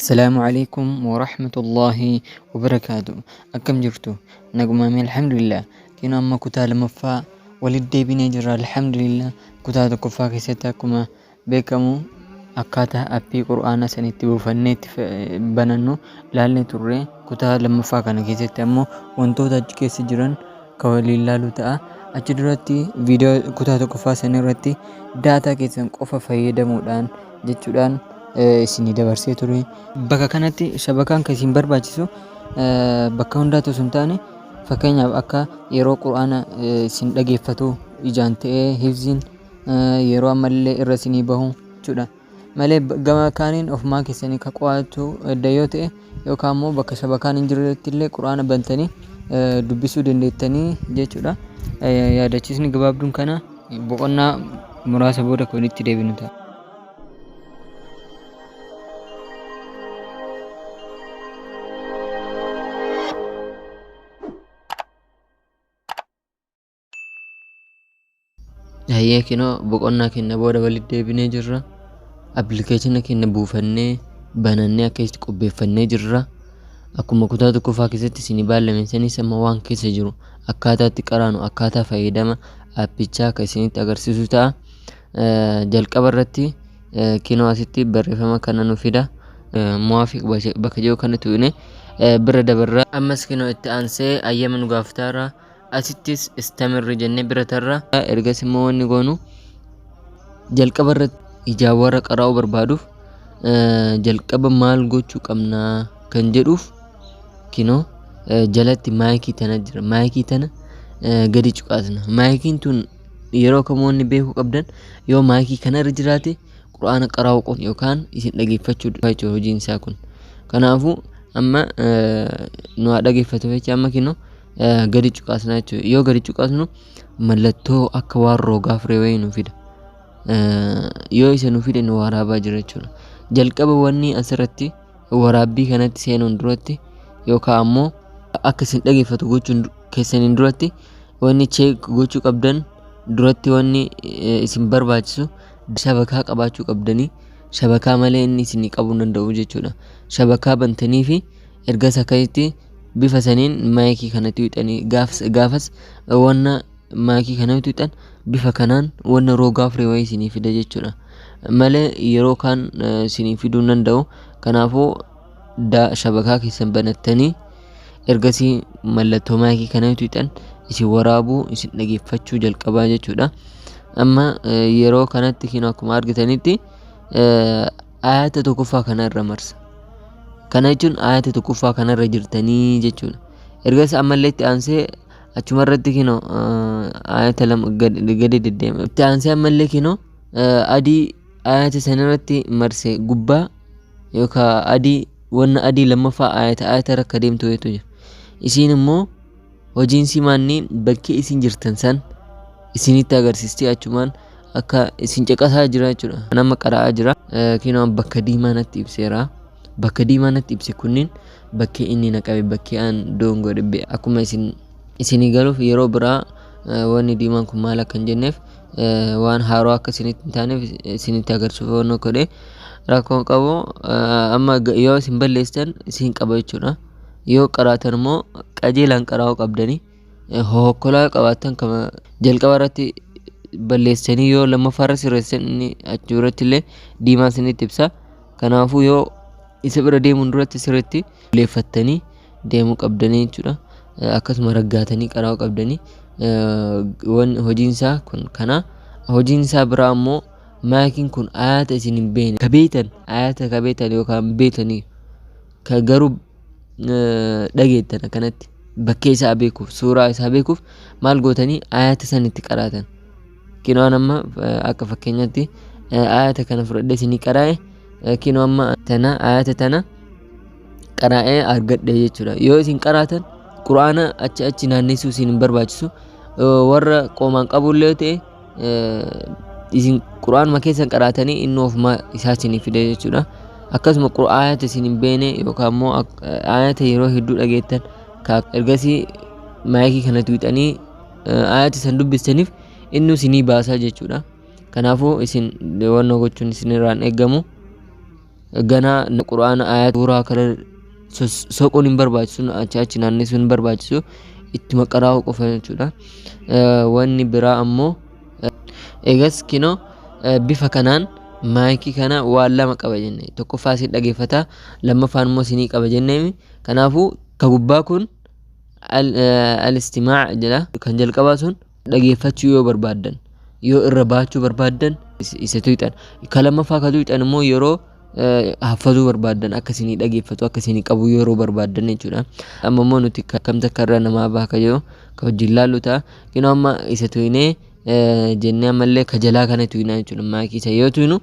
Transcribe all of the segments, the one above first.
Assalaamu alaikum warahmatullaahi wabarakaatu. Akkam jirtu? Nagumaami, alhamdulillah. Kino amma kutaa lammaffaa walitti deebinee jirra, alhamdulillah. Kutaa tokkoffaa keessatti akkuma beekamu akkaataa appii qur'aanaa sanitti buufannee itti banannu laallee turre. Kutaa lammaffaa kana keessatti ammoo wantoota achi keessa jiran kan waliin laalu ta'a. Achi duratti viidiyoo kutaa tokkoffaa san irratti daataa keessan qofa fayyadamuudhaan jechuudhaan isinii dabarsee ture. Bakka kanatti shabakaan kan isin barbaachisu bakka hundaatti osoo hin taane, fakkeenyaaf akka yeroo qur'aana isin dhageeffatu ijaan ta'ee hifziin yeroo ammallee irra isinii bahu jechuudha. Malee gama kaaniin ofumaa keessanii ka qo'atu edda yoo ta'e, yookaan immoo bakka shabakaan hin jirretti illee qur'aana bantanii dubbisuu dandeettanii jechuudha. Yaadachiisni gabaabduun kana boqonnaa muraasa booda kan walitti deebinu ta'a. Hayyee, kinoo boqonnaa keenya booda walitti deebinee jirra. Appilikeeshina keenya buufannee banannee akka itti qopheeffannee jirra. Akkuma kutaa tokkoffaa keessatti isinii baallame sanis, amma waan keessa jiru, akkaataa itti qaraanu, akkaataa fayyadama aappichaa akka isinitti agarsiisu ta'a. Jalqaba irratti kinoo asitti barreeffama kana nu fida. Muwaafiq bakka jiru kana tuqne bira dabarra. Ammas kinoo itti aansee ayyama nu gaafataara. Asittis istamirri jennee bira tarra. Ergas immoo wanni goonu, jalqaba irratti ijaan warra qara'uu barbaaduuf jalqaba maal gochuu qabnaa kan jedhuuf, kinoo jalatti maayikii tana jira. Maayikii tana gadi cuqaasna. Maayikiin tun yeroo kamuu wanni beekuu qabdan, yoo maayikii kana irra jiraate qur'aana qara'uu qofa yookaan isin dhageeffachuu jechuudha hojiin isaa kun. Kanaafuu amma nu haa dhageeffatu jecha amma kinoo gadi cuqaasna jechuudha. Yoo gadi cuqaasnu mallattoo akka waan rogaa firee wayii nu fida. Yoo isa nu fide nu waraabaa jira jechuudha. Jalqaba wanni asirratti waraabbii kanatti seenuun duratti yookaan ammoo akka isin dhageeffatu gochuun keessaniin duratti wanni check gochuu qabdan, duratti wanni isin barbaachisu shabakaa qabaachuu qabdanii. Shabakaa malee inni isin qabuu hin danda'u jechuudha. Shabakaa bantanii fi ergas akkasitti bifa saniin maayikii kanatti wixanii, gaafas wanna maayikii kanatti wixan bifa kanaan wanna rogaa firee wayii isinii fida jechuudha. Malee yeroo kaan isinii fiduu hin danda'u. Kanaafuu shabakaa keessan banattanii ergasii mallattoo maayikii kanatti wixan isin waraabuu, isin dhageeffachuu jalqabaa jechuudha. Amma yeroo kanatti kinoo akkuma argitanitti ayata tokkoffaa kana irra marsa. Kana jechuun ayata tokkoffaa kanarra jirtanii jechuudha. Ergas ammallee itti aansee achuma irratti kinoo ayata lama gadi deddeema. Itti aansee ammallee kinoo adii ayata sanarratti marse gubbaa yookaan adii wanna adii lammaffaa ayata irra akka deemtu wayiitu jira. Isiin immoo hojiin simaanni bakkee isin jirtan san isinitti agarsiisti, achumaan akka isin caqasaa jira jechuudha. Nama qara'aa jira. Kinoo bakka diimaa natti ibseera. Bakka diimaa natti ibse kunniin bakkee inni na qabe, bakkee an doon godhe. Akkuma isin isinii galuuf, yeroo biraa wanni diimaan kun maal akka hin jenneef, waan haaroo akka isinitti hin taaneef isinitti agarsiisuuf waan godhe, rakkoon qabu. Amma yoo isin balleessitan isin qaba jechuudha. Yoo qaraatan immoo qajeelaan qaraa'uu qabdanii. Hohokkolaa qabaattan kama jalqaba irratti balleessanii yoo lammaffaa irra sirreessan, inni achi biratti illee diimaa isinitti ibsa. Kanaafuu yoo isa bira deemuun duratti sirriitti leeffattanii deemuu qabdanii jechuudha. Akkasuma raggaatanii qaraa'uu qabdanii. Hojiin isaa kun kana. Hojiin isaa biraa ammoo maayikiin kun ayata isin hin beekne ka beektan, ayata ka beektan yookaan beektanii ka garuu dhageettan, akkanatti bakkee isaa beekuuf, suuraa isaa beekuuf maal gootanii ayata san itti qaraatan. Kinoo amma akka fakkeenyaatti ayata kana fudhadhee isinii qaraa'e. Kinoo amma tana ayata tana qaraa'ee argadhe jechuudha. Yoo isin qaraatan quraana achi achi naannessuu isin hin barbaachisu. Warra qoomaan qabullee ta'e isin quraanuma keessan qaraatanii inni ofuma isaa isinii fide jechuudha. Akkasuma ayata isin hin beekne yookaan immoo ayata yeroo hedduu dhageettan ergasii maayikii kana tuuxanii ayata san dubbistaniif inni isinii baasaa jechuudha. Kanaafuu isin wannoo gochuun isinirraan eeggamu. Ganaa quraana ayat suuraa kana soquun hin barbaachisu, achi achi naannessuun hin barbaachisu, ittuma qaraa'uu qofa jechuudha. Wanni biraa ammoo eegas kinoo bifa kanaan maayikii kana waan lama qaba jenne. Tokkoffaa isin dhageeffata, lammaffaan immoo isinii qaba jenneemi. Kanaafuu ka gubbaa kun al-istimaac jedha. Kan jalqabaa sun dhageeffachuu yoo barbaaddan, yoo irra baachuu barbaaddan isa tuyxan. Ka lammaffaa ka tuyxan immoo yeroo haffazuu barbaaddan, akka isinii dhageeffatu, akka isinii qabu yeroo barbaaddan jechuudha. Amma immoo nuti kamta akka irra namaa baha ka jedhu ka wajjin laallu ta'a. Kinoo amma isa tuynee jennee ammallee ka jalaa kana tuynaa jechuudha. Maayikii isa yoo tuynu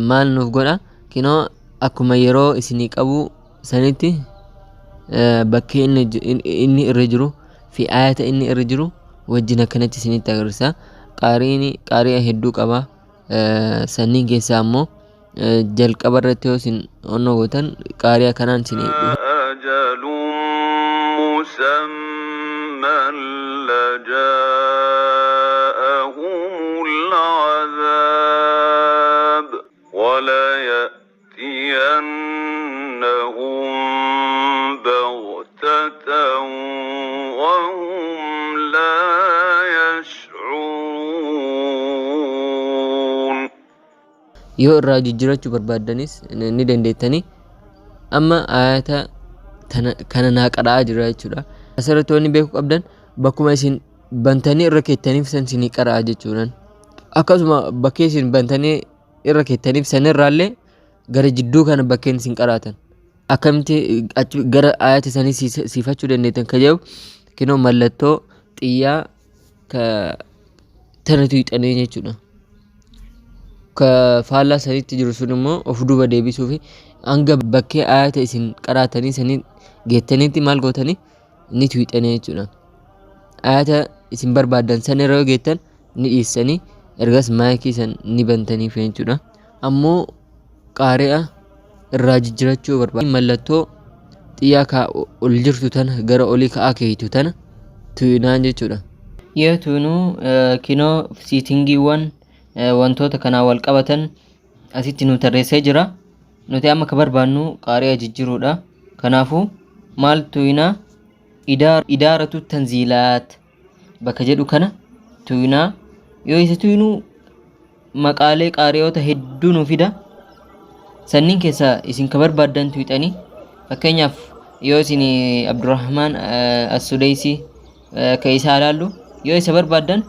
maal nuuf godha? Kinoo akkuma yeroo isinii qabu sanitti bakkee inni irra jiru fi ayata inni irra jiru wajjin akkanatti isinitti agarsiisa. Qaariin qaari'a hedduu qaba. Sanniin keessaa ammoo jalqaba irratti yoo isin onnoo gootan qaari'a kanaan isinii dhufa. أجل مسمى لجاءهم العذاب وليأتينهم بغتة وهم لا يشعرون. Yoo irraa jijjiirachuu barbaaddanis ni dandeettanii. Amma ayata kana naa qara'aa jira jechuudha. Asirratti wanni beekuu qabdan bakkuma isin bantanii irra keettaniif san isinii qara'a jechuudhaan. Akkasuma bakkee isin bantanii irra keettaniif sanirraallee gara jidduu kana bakkeen isin qaraatan. Akkamitti achi gara ayata sanii siifachuu dandeettan ka jedhu kinoo mallattoo xiyyaa ka tana tuyxanii jechuudha. Ka faallaa sanitti jiru sun immoo of duuba deebisuu fi hanga bakkee ayata isin qaraatanii sanii geettanitti maal gootanii ni tuyxanii jechuudha. Ayata isin barbaaddan san irra yoo geettan ni dhiissanii, ergas maayikii san ni bantaniif jechuudha. Ammoo qaari'a irraa jijjiirachuu barbaaddan mallattoo xiyyaa ka ol jirtu tana gara olii ka'aa keeytu tana tuynaan jechuudha. Yoo tuunuu kinoo siitingiiwwan wantoota kanaan wal qabatan asitti nu tarreessee jira. Nuti amma ka barbaannu qaari'a jijjiiruudha. Kanaafuu maal tuynaa? Idaaratu tanziilaat bakka jedhu kana tuynaa. Yoo isa tuynuu maqaalee qaari'oota hedduu nu fida. Sanniin keessaa isin ka barbaaddan tuyxanii, fakkeenyaaf yoo isin Abdurrahmaan As-Sudeysi ka isaa ilaallu yoo isa barbaaddan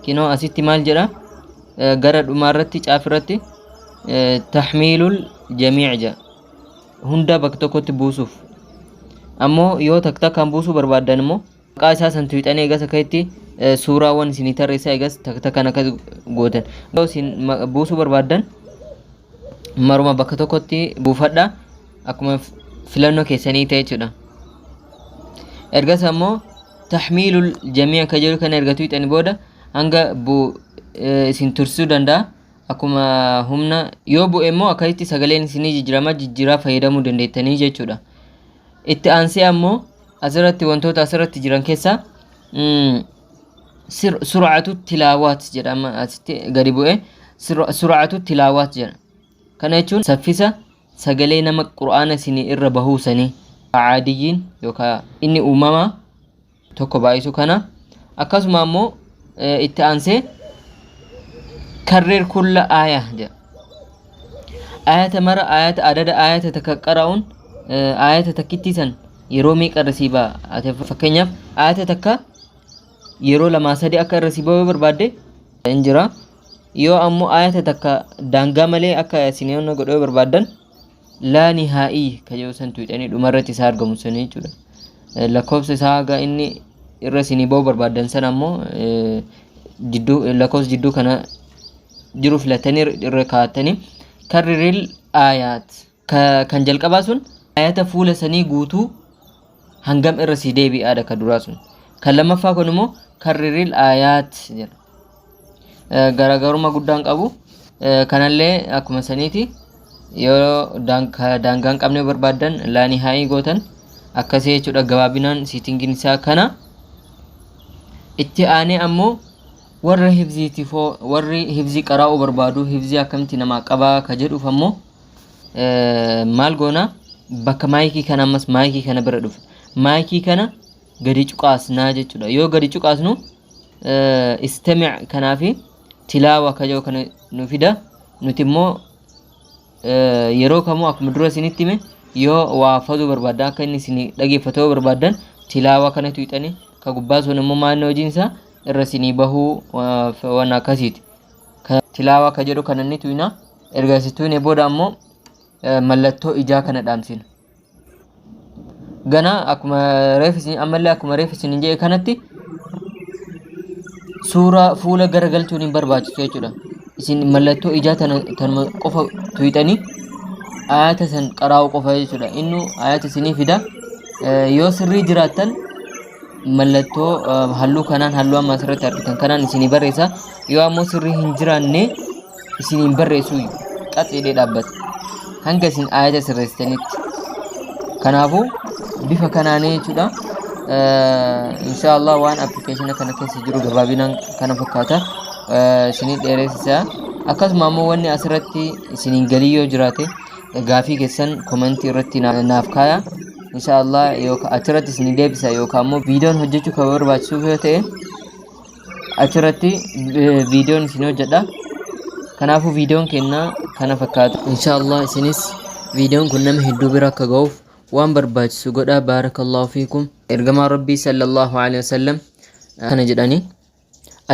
kinoo asitti maal jedha? Gara dhumaarratti caafirratti tahmiilul jamiic jedha. Hunda bakka tokkotti buusuuf. Ammoo yoo tak takkaan buusuu barbaaddan immoo maqaa isaa san tuyxanii egas akkasitti suuraawwan isinii tarreessaa, egas tak takkaan akkas gootan. Yoo isin buusuu barbaaddan maruma bakka tokkotti buufadha, akkuma filannoo keessanii ta'e jechuudha. Ergas ammoo tahmiilul jamiic ka jedhu kana erga tuyxanii booda hanga isin tursuu danda'a. Akkuma humna yoo bu'e immoo akkasitti sagaleen isinii jijjiirama, jijjiiraa fayyadamuu dandeettanii jechuudha. Itti aansee ammoo asirratti wantoota asirratti jiran keessaa sur'atu tilaawaat jedhama, asitti gadi bu'e sur'atu tilaawaat jedha. Kana jechuun saffisa sagalee nama qur'aana isinii irra bahuu sanii caadiyyiin yookaan inni uumamaa tokko baay'isu kana. Akkasuma ammoo itti aansee karreer kulla aaya jedha. Ayata mara, ayata adada ayata takka qara'uun ayata takkittii san yeroo meeqa irra sii ba'a? Ati fakkeenyaaf ayata takka yeroo lamaa sadi akka irra sii ba'uu barbaadde hin jira. Yoo ammoo ayata takka daangaa malee akka isin yoonna godhuu yoo barbaaddan laa nihaa'ii ka jedhu san tuuxanii dhumarratti isaa argamu sanii jechuudha. Lakkoofsa isaa haga inni irra isinii ba'uu barbaaddan sana ammoo jidduu lakkoofsa jidduu kana jiru filatanii irra kaa'attanii. Karriril aayaat kan jalqabaa sun ayata fuula sanii guutuu hangam irra sii deebi'aadha ka duraa sun. Kan lammaffaa kun immoo karriril aayaat jedha. Garaagarummaa guddaan qabu. Kanallee akkuma saniiti yoo daangaa hin qabne barbaaddan laanii haayii gootan akkasii jechuudha. Gabaabinaan siitingiin isaa kana. Itti aanee ammoo warra hifziitifoo, warri hifzii qaraa'uu barbaadu, hifzii akkamitti namaa qabaa ka jedhuuf ammoo Maal goona? Bakka maayikii kana, ammas maayikii kana bira dhufa. Maayikii kana gadi cuqaasnaa jechuudha. Yoo gadi cuqaasnu istamic kanaafi tilaawa kajoo kana nu fida. Nuti immoo yeroo kamuu akkuma dura isinitti hime, yoo waa faduu barbaaddan, akka inni isin dhageeffatu yoo barbaaddan, tilaawaa kana tuqxanii, ka gubbaa sun immoo maanni hojiin isaa irra isinii bahuu waan akkasiiti. Ka tilaawaa ka jedhu kana ni tuqna. Erga isin tuqne booda ammoo mallattoo ijaa kana dhaamsina. Gana akkuma reef isin ammallee akkuma reef isin jedhe kanatti suuraa fuula garagalchuun hin barbaachisu jechuudha. Isin mallattoo ijaa tana tanuma qofa tuqxanii ayata san qaraa'uu qofa jechuudha. Innu ayata isinii fida. Yoo sirrii jiraattan mallattoo halluu kanaan, halluu amma asirratti argitan kanaan isinii barreessa. Yoo ammoo sirrii hin jiraanne isin hin barreessu, qaxxeedhee dhaabbata. Hanga isin ayata sirreessitanitti. Kanaafuu bifa kanaanii jechuudha. Inshaallah waan appilikeeshina kana keessa jiru gabaabinaan kana fakkaata. Isinii dheeressisa. Akkasuma ammoo wanni asirratti isiniin galii yoo jiraate gaafii keessan komentii irratti naaf kaaya. Inshaallah yookaan achirratti isinii deebisa, yookaan ammoo viidiyoon hojjechuu kan barbaachisuuf yoo ta'e achirratti viidiyoon isin hojjedha. Kanaafuu viidiyoon keenya kana fakkaata. Inshaallah isinis viidiyoon kun nama hedduu bira akka ga'uuf waan barbaachisu godhaa. Baarakallahu fiikum. Ergamaan Rabbii sallallahu alaihi wasallam kana jedhanii: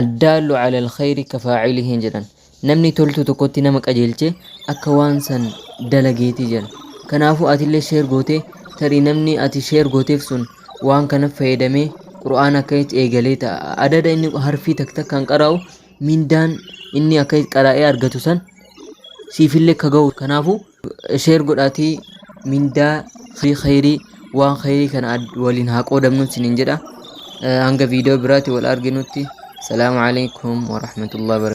"Addaallu ala alkhayri kafaa'ilihi" jedhan. Namni toltu tokkotti nama qajeelche akka waan san dalageeti jedhan. Kanaafuu atillee share gootee, tarii namni ati share gooteef sun waan kana fayyadamee Qur'aana akka itti eegalee ta'a. Adada inni harfii tak takkaan qara'u mindaan inni akka itti qara'ee argatu san siifillee akka ga'u. Kanaafuu share godhaatii mindaa khayrii, waan khayrii kana waliin haa qoodamnu isiniin jedha. Hanga viidiyoo biraatti wal arginutti, salaamu alaikum warahmatullahi wabarakatuh.